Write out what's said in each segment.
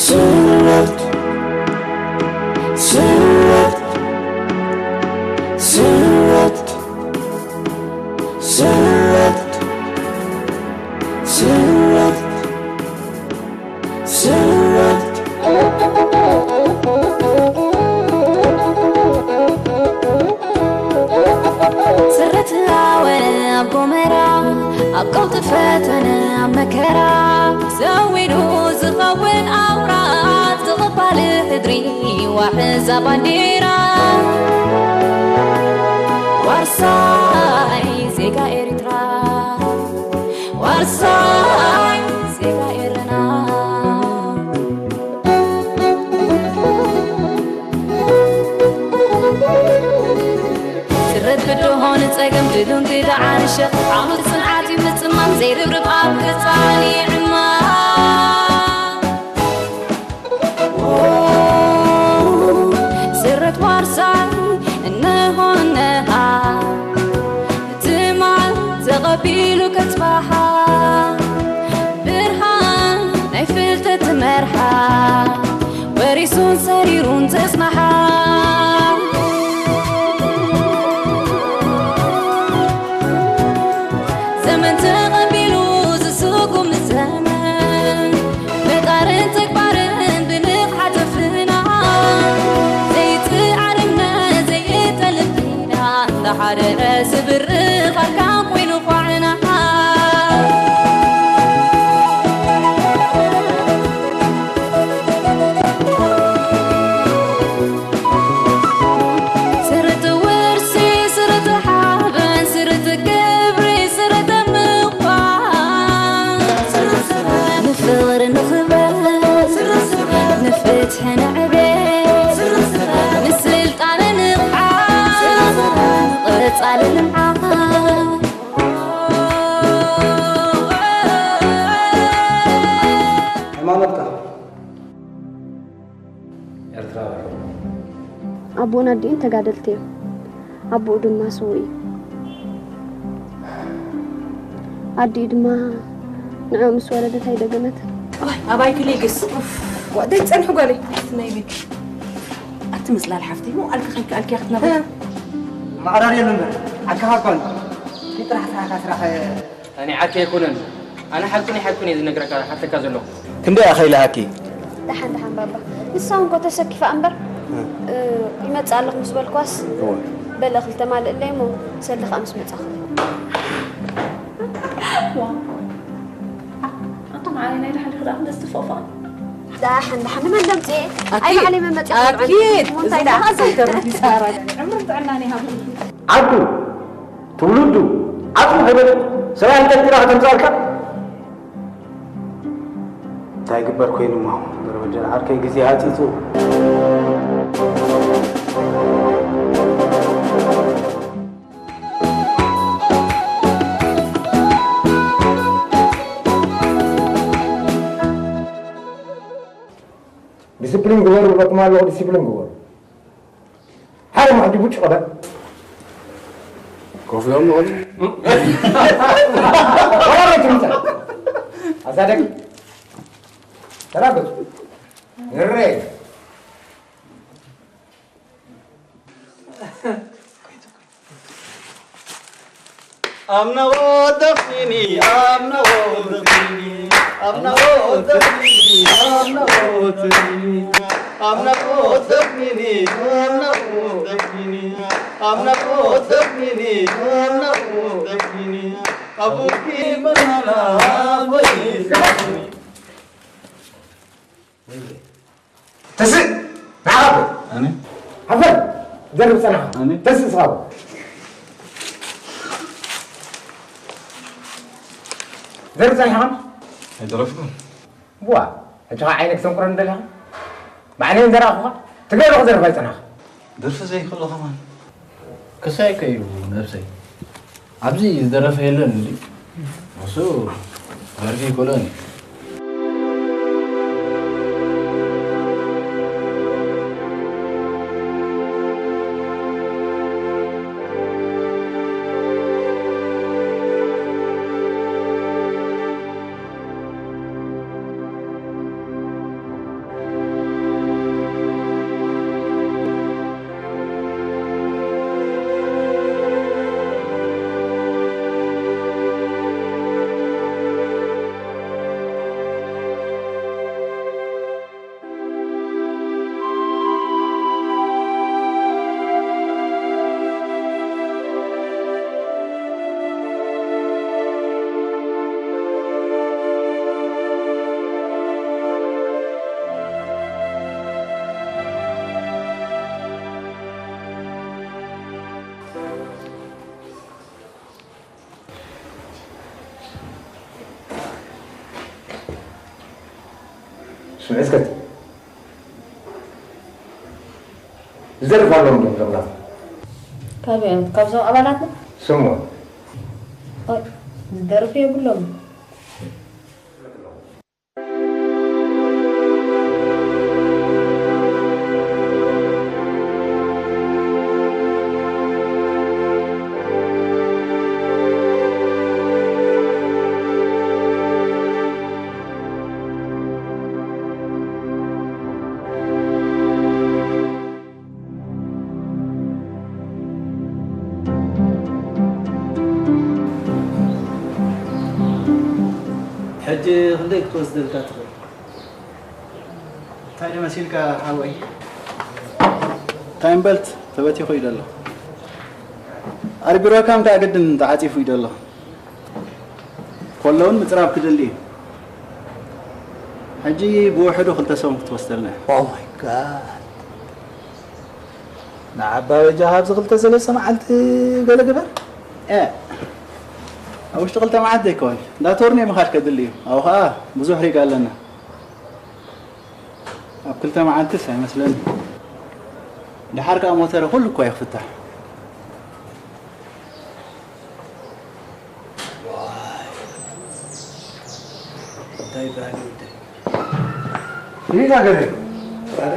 ስረት ስረት ስረት ስረት ስረት ስረት ስረት ኣወ ኣብ ጎመራ ኣብ ቀውጢ ፈተነ ኣብ መከራ ዘዊዱ ዝኸውን ኣውራ ተቐባሊ ሕድሪ ዋሕዛ ባንዴራ ዋርሳይ ዜጋ ኤርትራ ዋርሳይ ዜጋ ኤረና ስረት ብድሆ ንጸገም ድሉን ግዳ ዓርሸ ዓቕሊ ጽንዓት እዩ ምጽማም ዘይርብርብ ኣብ ገጻ ንዕማ ስረት ዋርሳይ እንሆ እነሃ ትማል ተቐቢሉ ከጽባሓ ብርሃን ናይ ፍልጠት ትመርሓ ወሪሱን ሰሪሩን ዘጽናሓ ዘመን ተቐቢሉ ዝስጉም ዘመን ምጣርን ተግባርን ብንቕሓት ኣፍና ዘይትዓርነ ዘይጠልብ ኪዳን እንዳሓደረ ዝብርኽ ኣርካን ኮይኑ ኳዕና ስርት ውርሲ ስርት ሓበን ስርት ክብሪ ስርት ምዃን ንፍቕሪ ንኽበር ንፍትሒ ንዕቤት ንስልጣነ ንቕሓት ንቐጻሊ ልምዓት ሃይማኖትካ ኤርትራዊ ኣቦኡን ኣዲኡን ተጋደልቲ እዮም። ኣቦኡ ድማ ስዉእ እዩ። ኣዲኡ ድማ ንዕኡ ምስ ወለደት ኣይደገመትን። ኣባይ ክሊግስ ደይ ጸንሑ ጓለይ ናይ ቤት ኣቲ ምጽላል ሓፍተይ ሞ ኣልካ ከይከኣልኪ ክትነብሪ ማዕራር የለን በል ዓካኻ እኳ እንዲ ጥራሕ ስራሕካ ስራሕ ኣነ ዓርከይ ኣይኮነን ኣነ ሓቁ ናይ ሓቁ እየ ዝነግረካ ሓተካ ዘለኹ ክንደይ ኣኸይልሃኪ ደሓን ደሓን ባባ ንሳ እውን እኮ ተሰኪፋ እምበር ይመፅእ ኣለኹ ምስ በልኳስ በለ ክልተ ማልእ ኣለይ እሞ ሰልዲ ከዓ ምስ መፃኹ ኣቶም ዓለይ ናይ ድሓን ድኽዳ ደስ ትፎፋ ደሓን ደሓን ንመን ደምፅየ ኣይ ባዕለይ መመፅእ ኣኪድ እንታይ ደኣ ዘይተርፍ ይሳራ ዕምርን ጥዕናን ይሃብኩም ዓዱ ትውልዱ ዓጽሙ ከይበልዕ ሰብኣይ እንተልኪላ ከተምጻልካ እንታይ ግበር ኮይኑ እሞ ደረበጀር ዓርከይ ግዜ ሃጺጹ ዲስፕሊን ግበሩ ብለኩም ኣለኹ ዲስፕሊን ግበሩ ሓደ ማዕዲ ቡጭ ቀበል ኮፍ ኢሎም ንቐሉ ወራረቱ ምታ ኣዛደግ ተራገቱ ንሬ I'm not what the fini, I'm not what the fini, I'm not what the fini, I'm not what the fini, I'm not what the fini, I'm not what the fini, I'm not what the fini, I'm not what the fini. Abuki manana, abuki. ተስእ ንዓኻ ኣቦ ኣነ ሓፈር ዘርብ ጸናኻ ኣነ ተስእ ስኻ ኣቦ ዘርብ ጸኒሕኻ ኣይደረፍኩን ዋ ሕጂ ኸዓ ዓይነ ክሰንቁረኒ ደሊኻ ባዕለይ እንዘረኣኹኻ ትገለኹ ዘርፍ ኣይጸናኻ ደርፊ ዘይክእሉ ከማን ክሳይ ከዩ ነብሰይ ኣብዚ ዝደረፈ የለን እንዲ እሱ ደርፊ ይክእሎን እዩ እስከት ዝደርፉ ኣለዎም ዶ ጀግና? ካበይ እዮም? ካብዞም ኣባላትና? ስሙ። ኦይ፣ ዝደርፉ የብሎም። ሕጂ ክንደይ ክትወስደልካ ትኽእል? እንታይ ዶ መሲልካ ሓወይ? ታይም በልት ተበቲኹ እዩ ዘሎ። ኣርቢሮካ እንካ ግድን ተዓጺፉ እዩ ዘሎ። ኮሎን ምጽራብ ክድሊ እዩ። ሕጂ ብውሕዱ ክልተ ሰሙን ክትወስደልና እዩ። Oh my God። ንዓባ በጃኻ ኣብዚ ክልተ ሰለስተ መዓልቲ ገለ ግበር። እ፣ ኣብ ውሽጢ ክልተ መዓልቲ ዘይከውን እንዳ ቶርኔ ምኻድ ከድሊ እዩ። ኣብኡ ኸኣ ብዙሕ ሪጋ ኣለና። ኣብ ክልተ መዓልትስ ኣይመስለኒ። ደሓር ከኣ ሞተረ ኩሉ እኮ እዩ ክፍታሕ። ዋይ፣ እንታይ ባህሊ ወደይ። ይዛ ገለ። ኣረ፣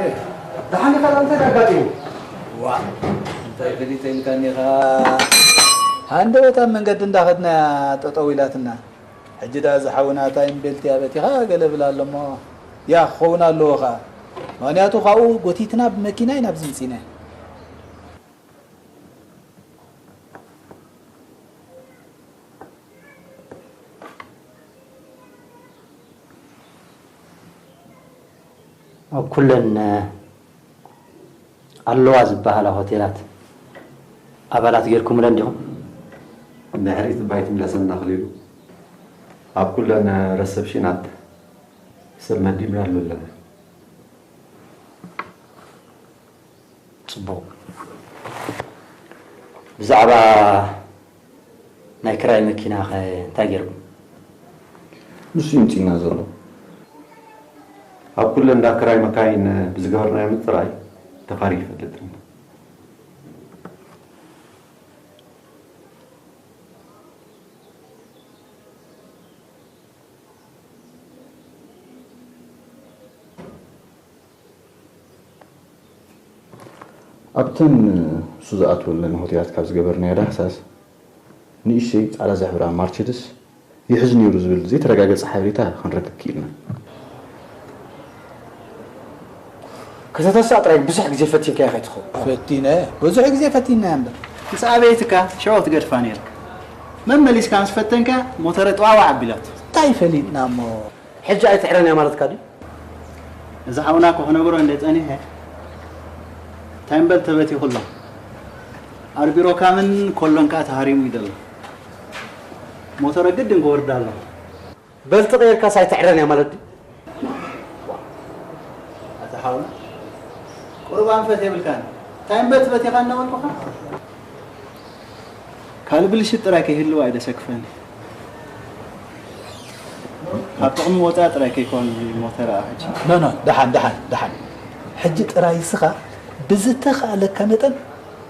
ደሓን ኢኻ? እንታይ ኣጋጢሙ? ዋ፣ እንታይ ፈሊጠ ኢልካኒ ኢኻ? ሃንደበት ኣብ መንገዲ እንዳኸድና ጠጠው ኢላትና። ሕጂ ደኣ ዝሓውና ታይም ቤልት እያ በቲኻ ገለ ብላ ኣሎ እሞ፣ ያ ክኸውን ኣለዎ ኸኣ። ምኽንያቱ ካብኡ ጎቲትና ብመኪና ኢና ኣብዚ ምጺና። ኣብ ኩለን ኣለዋ ዝበሃላ ሆቴላት ኣባላት ጌርኩምለን ዲኹም? ድሕሪት እባ ኣይትምለሰና ኣኽሊሉ። ኣብ ኩለን ረሰፕሽናት ሰብ መዲብናሉ ኣለና። ጽቡቕ። ብዛዕባ ናይ ክራይ መኪናኸ እንታይ ጌርኩም? ንሱ ይምጽእና ዘሎ። ኣብ ኩለን እንዳ ክራይ መካይን ብዝገበርናዮ ምጽራይ ተኻርዩ ይፈልጥን። ኣብተን እሱ ዝኣትወለን ሆቴላት ካብ ዝገበርናዮ ዳህሳስ፣ ንእሽተይ ጻዕዳ ዝሕብራ ማርቸድስ ይሕዝ ነይሩ ዝብል ዘይተረጋገጸ ሓበሬታ ክንረክብ ክኢልና። ከተተስእ ጥራይ ብዙሕ ግዜ ፈቲንካዮ ከይትኸውን። ፈቲነ፣ ብዙሕ ግዜ ፈቲንናያ እምበር። ምስ ኣበየትካ ሽዑ ክትገድፋ ነይርካ። መመሊስካ ምስ ፈተንካ ሞተረ ጥዋዋዕ ኣቢላቶ። እንታይ ፈሊጥና እሞ? ሕጂ ኣይትዕረን እያ ማለትካ ድዩ? እዚ ሓውና እኮ ክነግሮ እንደ ጸኒሐ፣ ታይምበል ተበቲኹ ኣሎ። ኣርቢሮካምን ኮሎን ከኣ ተሃሪሙ እዩ ዘሎ። ሞተረ ግድን ክወርድ ኣሎ። በልቲ ቀይርካስ ኣይትዕረን እያ ማለት ድዩ? ኣታ ሓውና፣ ቁሩብ ኣንፈት የብልካን። ታይምበል ትበቲኻ እናበልኩኻ? ካልእ ብልሽት ጥራይ ከይህልው ኣይደሰክፈኒ። ካብ ጥቕሚ ወፃኢ ጥራይ ከይኮን ሞተራ ሕጂ። ኖ፣ ኖ፣ ደሓን፣ ደሓን፣ ደሓን። ሕጂ ጥራይ እስኻ ብዝተኻእለካ መጠን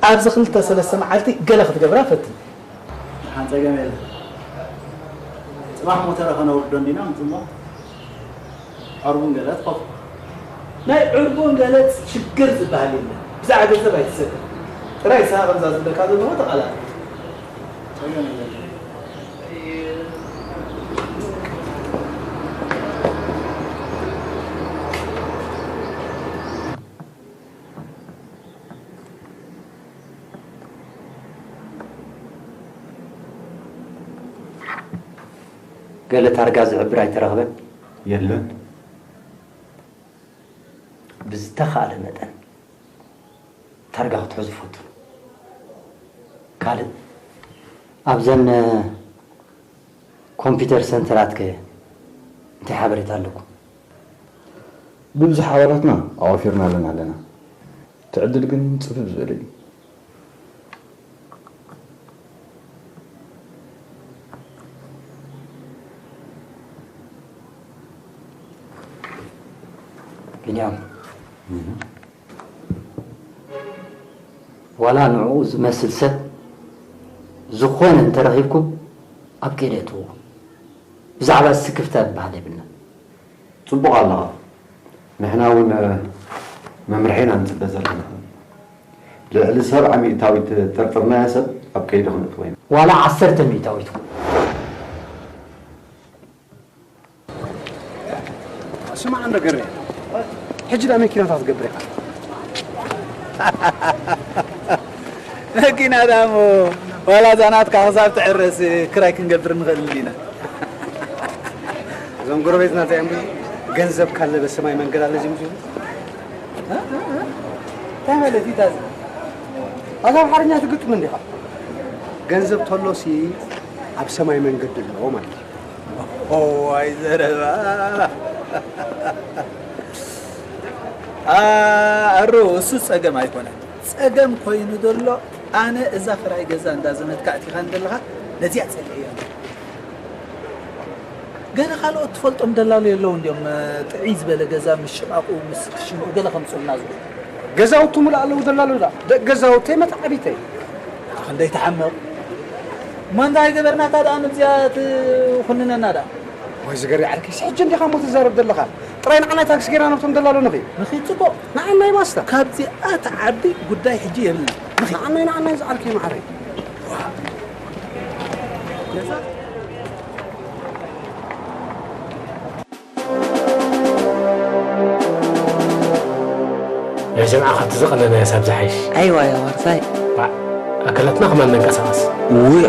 ኣብዚ ክልተ ሰለስተ መዓልቲ ገለ ክትገብራ ፈትን። ደሓን፣ ጸገም የለን። ጽባሕ ሞተራ ከነውርዶ እንዲና ምጽሞ። ዕርቡን ገለ ትኸፍል። ናይ ዕርቡን ገለ ሽግር ዝበሃል የለን። ብዛዕባ ገንዘብ ኣይትሰክፍ። ጥራይ ንስኻ ከምዛ ዝብለካ ዘለኹ ተቓላጠፍ። ጸገም የለን። ገለ ታርጋ ዝሕብር ኣይተረኽበን? የለን። ብዝተኻእለ መጠን ታርጋ ክትሕዙ ፈትኑ። ካልእ ኣብዘን ኮምፒውተር ሰንተራት ከ እንታይ ሓበሬታ ኣለኩም? ብብዝሒ ኣባላትና ኣዋፊርናለን ኣለና። እቲ ዕድል ግን ጽብብ ዝበለ እዩ። እዮም። ዋላ ንዕኡ ዝመስል ሰብ ዝኾነ እንተረኺብኩም ኣብ ቀይዲ እትዎ። ብዛዕባ ስክፍታ ዝበሃል የብልና። ጽቡቕ ኣለኻ። ንሕና እውን መምርሒ ኢና ንጽበ ዘለና። ልዕሊ ሰብዓ ሚእታዊት ጠርጥርናያ ሰብ ኣብ ቀይዲ ክነእትዎ ኢና። ዋላ ዓሰርተ ሚእታዊት እውን። ስማዕ እንዶ ገሬ፣ ሕጂ ዳ መኪናታት ትገብር ኢኻ? መኪና ዳሞ ዋላ እዛ ናትካ ክሳብ ትዕረስ ክራይ ክንገብር ንኽእል እንዲና። እዞም ጎረቤትና እንታይ እዮም ዝብሉ? ገንዘብ ካለ በሰማይ መንገድ አለ ዝብሉ። እንታይ ማለት እዩ ታዚ? ኣብ ኣምሓርኛ ትግጥም እንዲኻ? ገንዘብ ተሎሲ ኣብ ሰማይ መንገዲ ኣለዎ ማለት እዩ። እዋይ ዘረባ። ኣሮ እሱ ጸገም ኣይኮነን። ጸገም ኮይኑ ዘሎ ኣነ እዛ ክራይ ገዛ እንዳዘመትካ ኣቲኻን ዘለኻ ነዚኣ ጸሊእያ። ገለ ካልኦት ትፈልጦም ደላሎ የለውን ድዮም? ጥዕይ ዝበለ ገዛ ምስ ሽቓቑ ምስ ክሽንኡ ገለ ከምጽኡልና ዝብሉ። ገዛውቲ ሙሉእ ኣለዉ ደላሎ ዳ? ደቂ ገዛውተይ መተዓቢተይ። ኣኽ፣ ክንደይ ትሓምቕ። እሞ እንታይ ገበርናታ ደኣ ንብዚኣ ትኹንነና ደኣ? ወይ ዝገሪ ዓርኪስ፣ ሕጂ እንዲኻ እሞ ትዛረብ ዘለኻ? ጥራይ ንዓና ታክሲ ጌርና ነብቶም ደላሎ ንኺድ። ንኺድ ጽቡቕ። ንዓናይ ባስታ። ካብዚኣ ትዓቢ ጉዳይ ሕጂ የብልና። ንኺድ። ንዓናይ፣ ንዓናይ ዝዓርከይ መዓረይ። ናይ ጀምዓ ካብቲ ዝቐነናዮ ሳብ ዝሓይሽ። ኣይዋ፣ ያ ዋርሳይ። ባዕ፣ ኣካላትና ከማን ነንቀሳቐስ። ውዕ።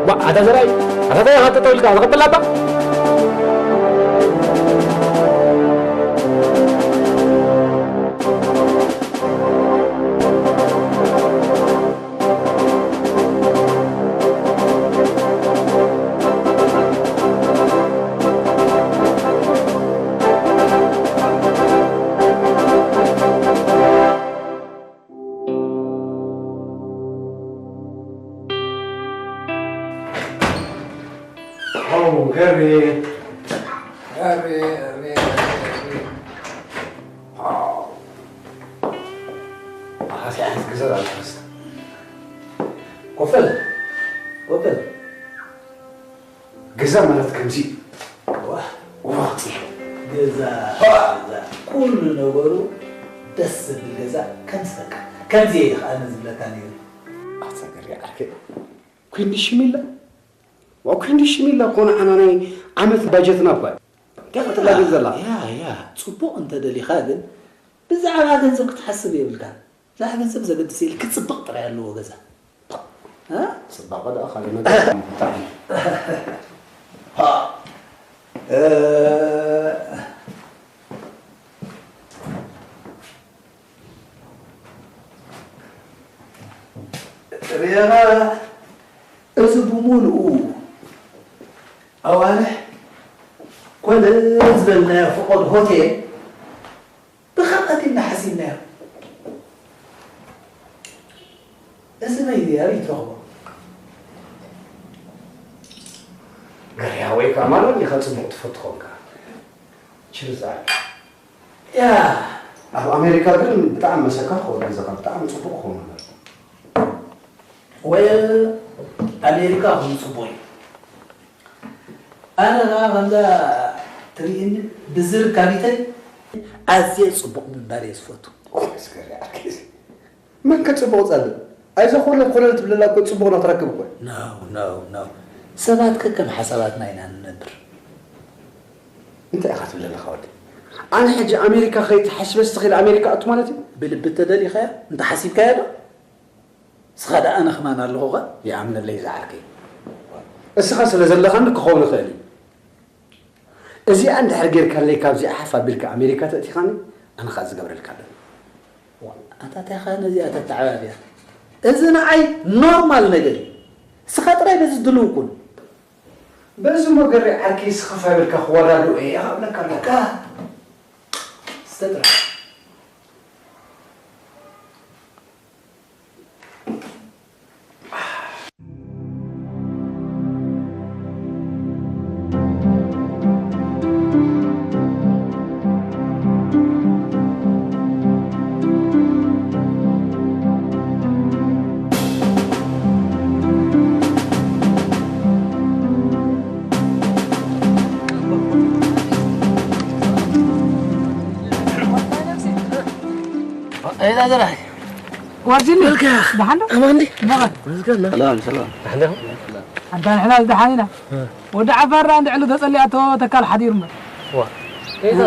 ባዕ፣ ኣታ ዘርኣይ፣ ኣታ ታይ ኢኻ ጠጠው ኢልካ? ዝቐበል ኣባ? ኦ፣ ገሬ። ገሬ፣ ገሬ፣ ገሬ፣ ገሬ። ዋው። ኣዚ ዓይነት ገዛ ዳኣ ትመስል። ኮፈል፣ ኮፈል። ገዛ ማለት ከምዚ እዩ። ዋህ። ዋህ፣ ጽቡቕ። ገዛ፣ ዋ። ገዛ። ኩሉ ነገሩ ደስ ዝብል ገዛ ከምዚ በቃ። ከምዚ እየ ከኣ ዝብለካ ነይሩ። ኣታ ገሬ ዓርከይ። ኮንዶሚንየም ኢላ? ዋ፣ ኮንዶሚንየም ኢላ እኮ ንዓና ናይ ዓመት ባጀትና እኮ እያ። እንታይ ክትላገል ዘላ? ያ፣ ያ፣ ጽቡቕ እንተደሊኻ ግን ብዛዕባ ገንዘብ ክትሓስብ የብልካን። ብዛዕባ ገንዘብ ዘገድስ የለ፣ ክጽብቕ ጥራይ ኣለዎ ገዛ። እ? ጽባቐ ደኣ ካልእ ነገር ብጣዕሚ። ሃ። እ፣ ርኢኻ፣ እዚ ብምሉኡ ኣዋርሕ ኮነ ዝበልናዮ ፍቖድ ሆቴል ብኸም ኣቲና ሓሲብናዮ። እዚ በይኑ ኣበይ ትረኽቦ? ገርያ ወይ ከኣ ማኖ ዲኻ ጽቡቕ ትፈቱ ኾንካ? ችርዝ ኣለ። ያ። ኣብ ኣሜሪካ ግን ብጣዕሚ መሰካ ክኸውን ገዛኻ ብጣዕሚ ጽቡቕ ክኸውን ነበር። ወይ ኣሜሪካ ክኸውን ጽቡቕ እዩ። ኣነ ኸኣ ከምዛ ትርእየኒ ብዝርካቢተይ ኣዝየ ጽቡቕ ምንባር እየ ዝፈቱ። ኦይ፣ እስከ ሪኣኪ። መን ከ ጽቡቕ ጸልእ? ኣይዛ ኮለል ኮለል ትብለላ እኮ ጽቡቕ ዶ ትረክብ እኮ። No, no, no። ሰባት ከከም ሓሳባትና ኢና ንነብር። እንታይ ኢኻ ትብል ዘለኻ ወዲ? ኣነ ሕጂ ኣሜሪካ ከይድ ሓስበ ስተኺል ኣሜሪካ ኣቱ ማለት እዩ? ብልቢ ተደሊኻያ? እንተ ሓሲብካያ ዶ? እስኻ ደኣ ኣነ ከማን ኣለኹኻ? ይኣምነለይ ዝዓርከይ። እስኻ ስለ ዘለኻኒ ክኸውን ይኽእል እዩ። እዚኣ እንድሕር ጌርካለይ ካብዚኣ ሓፍ ኣቢልካ ኣሜሪካ ተእቲኻኒ፣ ኣነ ኸኣ ዝገብረልካ ኣለኒ። ዋ፣ ኣታ እንታይ ኢኻ ነዚኣ ተተዓባብያ? እዚ ንዓይ ኖርማል ነገር እዩ። እስኻ ጥራይ በዚ ድልው ኩን። በዚ ሞገሪ ዓርከይ ስኽፍ ኣቢልካ ክወዳድኦ እየ ኢኻ እብለካ ኣለኹ። በቃ። እስተ ጥራይ። ኣይዳ ዘራይ። ዋርጅኒ። ደሓን ዶ? ኣማን ዲ? በቐል። መስገን። ሰላም፣ ሰላም። ደሓን ዶ? ኣንታ ንሕና ደሓን ኢና። ወዲ ዓፋር ደኣ እንድዕሉ ተጸሊኣቶ ተካል ሓዲሩ እምበር። ዋ። ኣይዳ።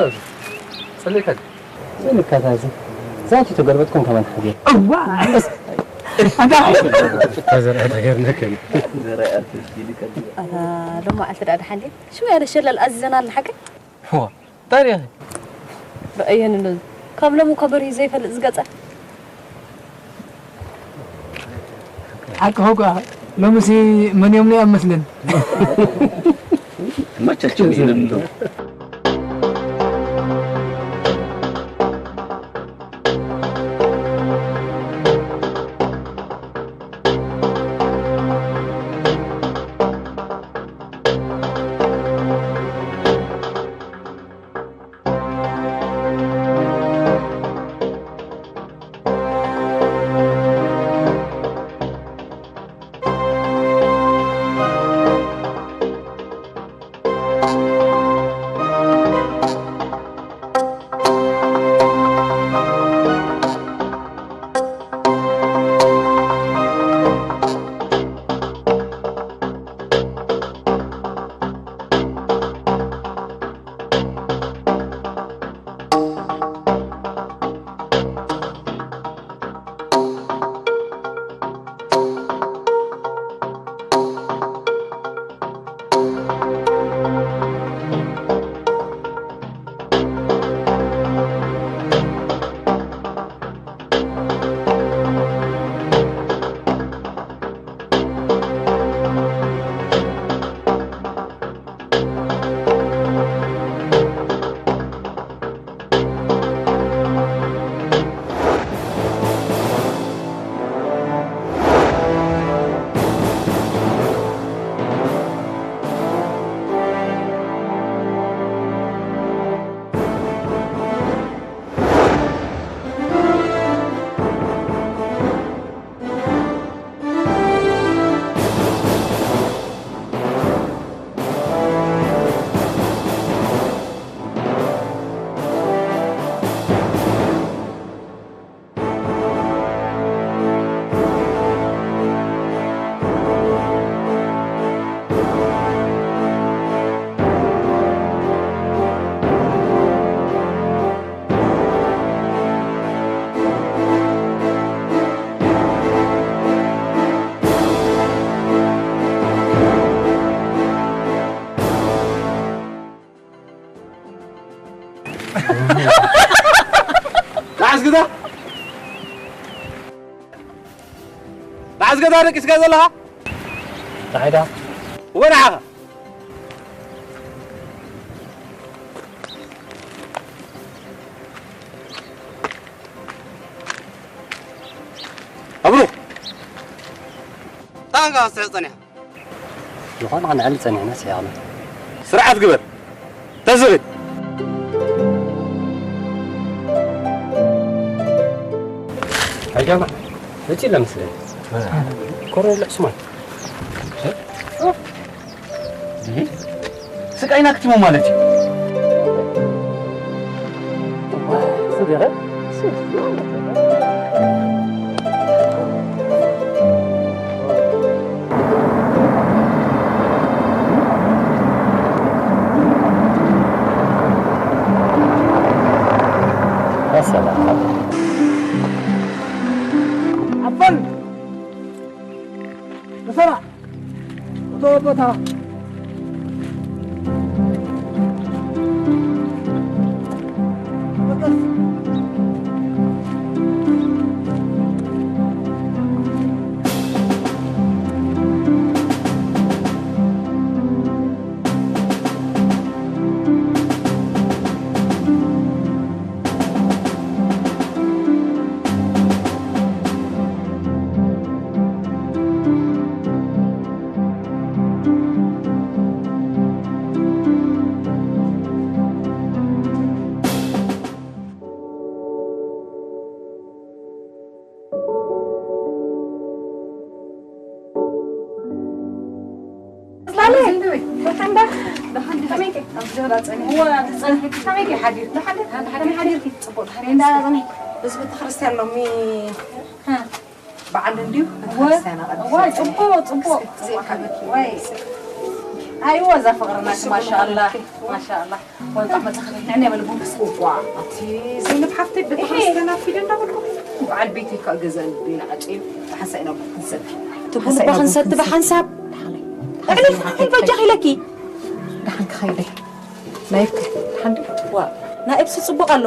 ጸሊእካ ዲ? ጸሊእካ ታዚ። ዛቲ ተገልበጥኩም ከማን ሓዲሩ። እዋ። ኣንታ ተዘርዐ ነገር ነከን። ኣታ ሎማዓልቲ ደኣ ደሓን ድየ? ሽመይ ኣነ ሸለል ኣዚዘና ኣላ ሓቀይ? ዋ፣ እንታይ ሪኢኺ? ርኣየኒ ኣሎ። ካብ ሎሚ እኳ በሪሁ ዘይፈልጥ ዝገጸ። ሓቅኺ እኳ፣ ሎምሲ መን እዮም ነይ ኣብ መስልን? መቸችም ኢሎም እንዶ። መዓስ ግዳ? መዓስ ገዛ ደቂስካ ዘለኻ? እንታይ ዳ? ወንዓኻ። ኣብሩ። ታንካ ስሕቕ ጸኒሓ። ዝኾነ ክንዕሊ ጸኒሕና ስያቕና። ስርዓት ግበር። ተስኺት። ኣይዳማ፣ መጺእ ለምስለኝ። ኮረኔል ዕስማን። ስቃይና ክትሞ ማለት እዩ። ኣፈን! ተሰራ! እቶ ቦታ! እዚ ቤተክርስትያን ሎሚ በዓል እንድዩ። ቤተክርስትያን ኣቐዲሳ። ዋይ፣ ጽቡቕ፣ ጽቡቕ። እስኪ፣ እስኪ፣ ወይ። ኣይዋ፣ እዛ ፍቕርና፣ ማሻኣላ፣ ማሻኣላ። ወንጣ መጻኸ፣ ንዕና በል፣ ቡን ክስ-፣ እዋ፣ ኣቲ ዘይነብ ሓፍተይ፣ ቤተክርስትያን ኣትኪድ እንዳበልኩ፣ በዓል ቤተይ ከኣ ገዛ እንድዩ፣ ንዓጨይ፣ ሓንሳእ ኢና ቡን ክንሰቲ። እቲ ቡን ሓንሳእ እባ ኢና ቡን ክንሰቲ ክንሰቲ። ብሓንሳብ። ደሓን። ኣዕሊልኪ ደሓን ክትበጃኺ ኢለኪ። ደሓን ክኸይደ። ናይብኪ፣ ደሓን ድዩ? ዋ፣ ናይብሲ ጽቡቕ ኣሎ።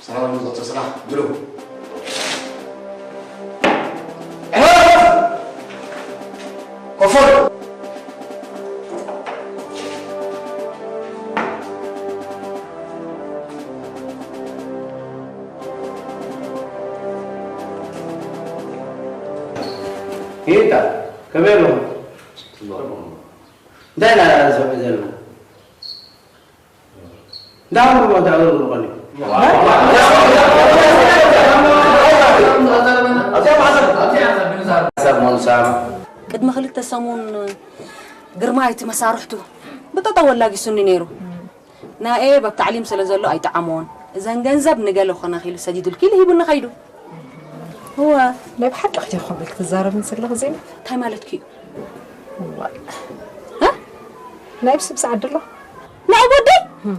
ሰላም፣ ንዝወፀ ስራሕ ግደፉ። ኮፍ በሉ። ጌታ፣ ከመይ ኣለኹም? እንታይ ኢና ንሰምዕ ዘለና? እንዳኹም ሞ ተዕብሩ ብርኾኒ። ሰብ ሞንሳ። ቅድሚ ክልተ ሰሙን ግርማይ እቲ መሳርሕቱ ብጠጠው ኣላጊሱኒ ነይሩ። ናኤ ኣብ ታዕሊም ስለ ዘሎ ኣይጠዓሞን። እዘን ገንዘብ ንገለ ኮነ ኢሉ ሰዲዱልኪ ኢሉ ሂቡኒ ከይዱ። እወ። ናይ ብሓቂ ዲኺ ከምኡ ኢልኪ ትዛረብን ዘለኺ ዜና? እንታይ ማለትኪ እዩ? እዋ። እ? ናይ ብስብሲ ዓዲ ኣሎ? ናይ ወደይ? እም።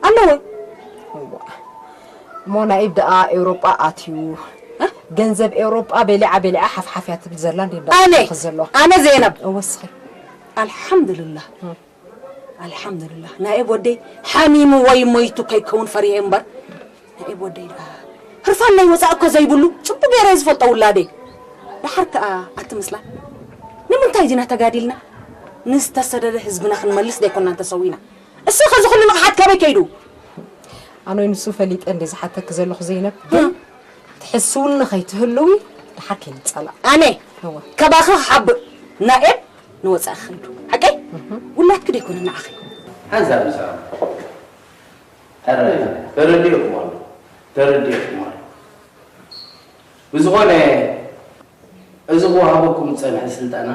ኣለወ። እዋ። እሞ ናይ ኢብ ደኣ ኤውሮጳ ኣትዩ። እ? ገንዘብ ኤውሮጳ በሊዓ በሊዓ ሓፍሓፍ እያ ትብል ዘላ እንዴ? ኣነ? ዘለዋ? ኣነ ዜናብ? እወ፣ እስኺ። ኣልሓምዱልላህ። እም። ኣልሓምዱልላህ። ናይ ኤብ ወደይ ሓሚሙ ወይ ሞይቱ ከይከውን ፈሪሀ እምበር፣ ናይ ኤብ ወደይ ደኣ ህርፋን ናይ ወፃእ እኮ ዘይብሉ፣ ፅቡቅ ገይረ እየ ዝፈልጦ ውላደይ። ደሓር ከኣ ኣቲ ምስላ፣ ንምንታይ ዲና ተጋዲልና? ንዝተሰደደ ህዝብና ክንመልስ ደይኮናን ተሰዊና። እሱ ኸዚ ኩሉ ንቕሓት ካበይ ከይዱ? ኣነ ወይ ንሱ ፈሊጠ እንደ ዝሓተክ ዘለኹ ዘይነብ፣ ግን እም። ትሕስውኒ ከይትህልዊ ደሓር ከይንጸላእ። ኣነ እወ። ከባኺ ክሓብእ ናኤብ ንወጻኢ ክኸይዱ። ሓቀይ? እህ። ውላድኪ ደይኮነ ንዓኺ። ሓንሳብ ምሳኹም። ኣረ፣ ተረዲእኩም ኣሎ። ተረዲእኩም ኣሎ። ብዝኾነ፣ እዚ ክወሃበኩም ዝጸንሐ ስልጠና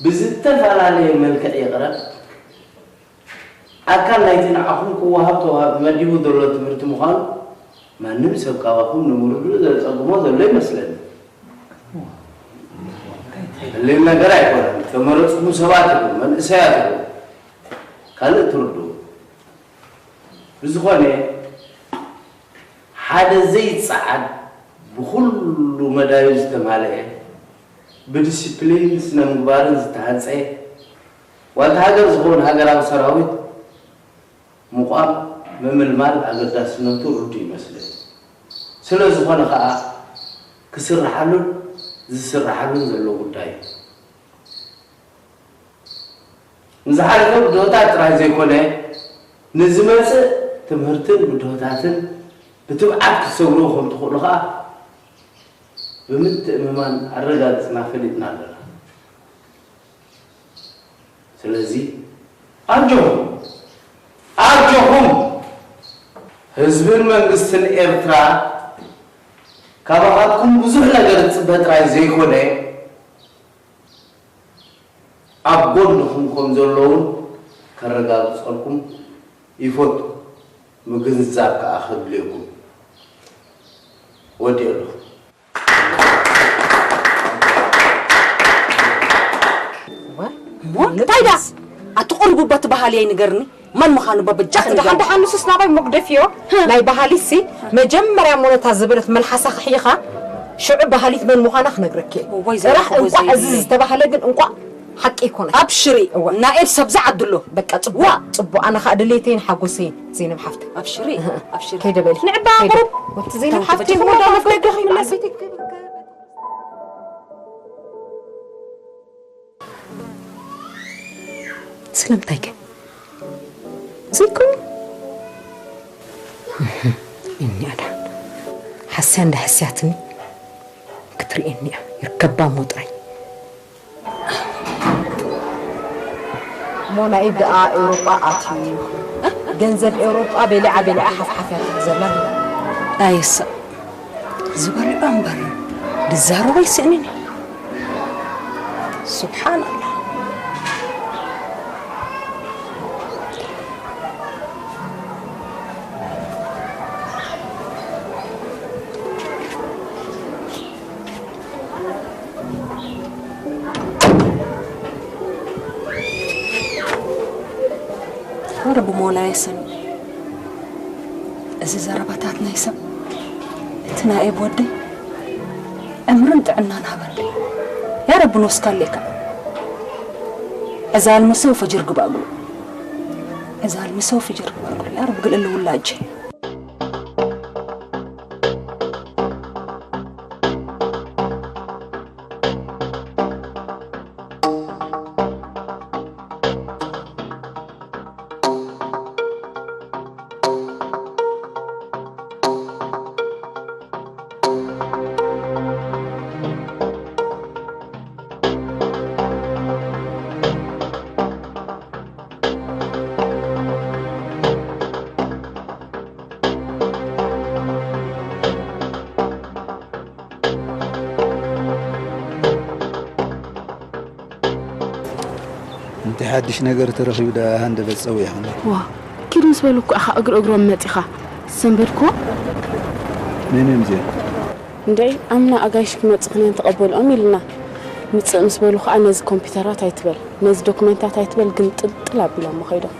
ብዝተፈላለየ መልክዕ ይቕረብ። ኣካል ናይቲ ንዓኹም ክወሃብ ተዋሃቢ መዲቡ ዘሎ ትምህርቲ ምዃኑ ማንም ሰብ ካባኹም ንምርድኡ ዘጸግሞ ዘሎ ይመስለኒ። ቀሊል ነገር ኣይኮነን። ዝተመረጽኩም ሰባት ኢኹም፣ መንእሰያት ኢኹም። ካልእ ትርድኡ። ብዝኾነ፣ ሓደ ዘይጸዓድ፣ ብኹሉ መዳዩ ዝተማልአ፣ ብዲሲፕሊን ስነ ምግባርን ዝተሃንጸ፣ ዋልታ ሃገር ዝኸውን ሃገራዊ ሰራዊት ምቋም፣ ምምልማል ኣገዳስነቱ ርዱእ ይመስለኒ። ስለ ዝኾነ ኸኣ ክስርሓሉን ዝስርሓሉን ዘሎ ጉዳይ እዩ። ንዝሓለፈ ብድሆታት ጥራይ ዘይኮነ፣ ንዝመጽእ ትምህርትን ብድሆታትን ብትብዓት ክትሰግርዎ ከም ትኽእሉ ኸኣ ብምትእምማን ኣረጋጊጽና ፈሊጥና ኣለና። ስለዚ ኣጆኹም፣ ኣጆኹም! ህዝብን መንግስትን ኤርትራ ካባኻትኩም ብዙሕ ነገር ዝጽበ ጥራይ ዘይኮነ፣ ኣብ ጎንኹም ከም ዘለዉን ከረጋግጸልኩም ይፈቱ። ምግንዛብ ከኣ ከድልየኩም። ወዲኤ ኣለኹ። እሞ እንታይ ደኣ? ኣቲ ቁሩብ እባ እቲ በሃሊ ኣይንገርኒ። መን ምዃኑ እባ በጃኺ ኣቲ ንገርኒ። ደሓን ደሓን ንሱስ ናባይ መጉደፍዮ። ህ። ናይ በሃሊሲ መጀመርያ እሞ ነታ ዝበለት መልሓሳ ክሕይኻ ሽዑ በሃሊት መን ምዃና ክነግረኪ እየ። እዋይ ጥራሕ ዘይረኽቦ እንቋዕ እዚ ዘይብለይ። ዝተባህለ ግን እንቋዕ ሓቂ ይኮነ። ኣብሽሪ፣ እዋ። ናኤል ሰብዛ ዓድሎ። በቃ ጽቡቕ፣ ዋ። ጽቡቕ። ኣነ ኸኣ ድሌተይን ሓጎሰይን፣ ዘይነብ ሓፍተይ። ኣብሽሪ፣ እህ። ኣብሽሪ። ከይደ በሊ። ንዕባ ከይደ። ቁሩብ። ወቲ ዘይነብ ተው፣ ሓፍተይ ተው፣ እሞ እንዳለ ተው፣ በቃ ተው፣ ይምለስ። ተው። ስለምንታይ ከ? እዚ እኮ እኒኣ ደሓን ሓስያ እንዳ ሕስያትኒ ክትርእየኒ እያ። ይርከባ እሞ ጥራይ። እሞ ናይ ደኣ ኤውሮጳ ኣትዩ። ገንዘብ ኤውሮጳ በሊዓ በሊዓ ሓፍሓፍ እያ ትብል ዘላ። ኣይሳእ። ዝበልዖ እምበር ድዛረቦ ኣይስእንን እዩ። ሱብሓንኣላህ። ወረ ብሞላየ ሰም እዚ ዘረባታት ናይ ሰብ፣ እቲ ናይ ኤብ ወደይ ዕምርን ጥዕናን ሃበለይ። ያ ረቢ ንወስካ ኣሌካ። ዕዛል ምሰው ፈጅር ግባግሉ። ዕዛል ምሰው ፈጅር ግባግሉ። ያ ረቢ ግልእሊ ውላጅ። እንታይ ሓድሽ ነገር ተረኺቡ ደኣ ሃንደበት ጸዊዕኽኒ? ዋ፣ ኪድ ምስ በሉኩ ኣኻ እግሪ እግሮም መጺኻ ሰንበድኩዎ? መን እዮም እዚኦም? እንድዒ፣ ኣምና ኣጋይሽ ክመጹ ክንያን ተቐበልኦም ኢልና። ምጽእ ምስ በሉ ኸኣ ነዚ ኮምፒውተራት ኣይትበል፣ ነዚ ዶክመንታት ኣይትበል፣ ግን ጥልጥል ኣቢሎሞ ኸይዶም።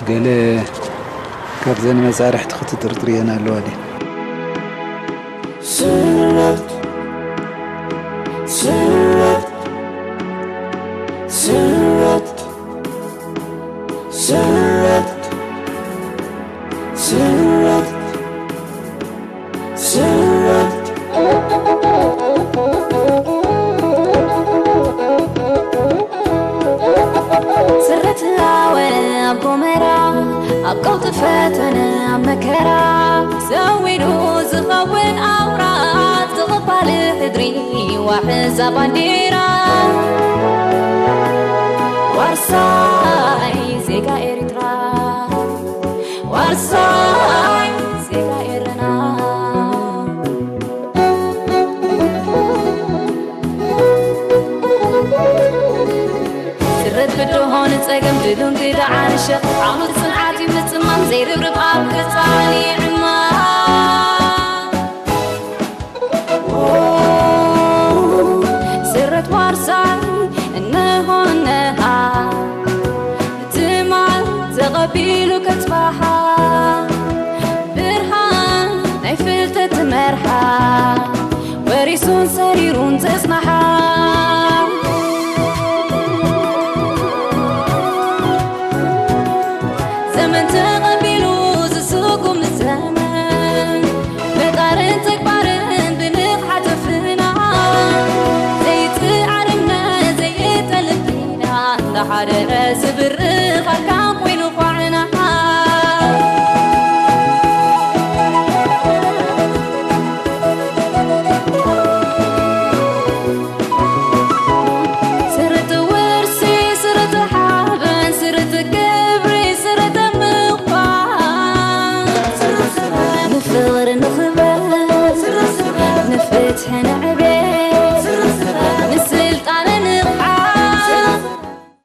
ገለ ካብዘን መሳርሕቲ ክትጥርጥርየን ኣለዋ ድዩ? ስረት፣ ስረት፣ ስረት፣ ስረት፣ ስረት፣ ስረት። ስረት ሃወ ኣብ ጎመራ፣ ኣብ ቀውጢ ፈተነ፣ ኣብ መከራ፣ ሰዊዱ ዝኸውን ኣውራ፣ ዝቕባል ሕድሪ ዋሕዛ ባንዴራ። ዋርሳይ ዜጋ ኤርትራ፣ ዋርሳይ ዜጋ ኤረና። ስረት ብድሆ ንጸገም ድሉን ግዳዓን ሸኽ ዓውዲ ጽንዓት እዩ ምጽማም ዘይርብርብ ኣብ ገጻን ይዕማም። ስረት ዋርሳይ እንሆ እነሃ ትማል ተቐቢሉ ከጽባሓ ብርሃን ናይ ፍልጠት መርሓ ወሪሱን ሰሪሩን ዘጽናሓ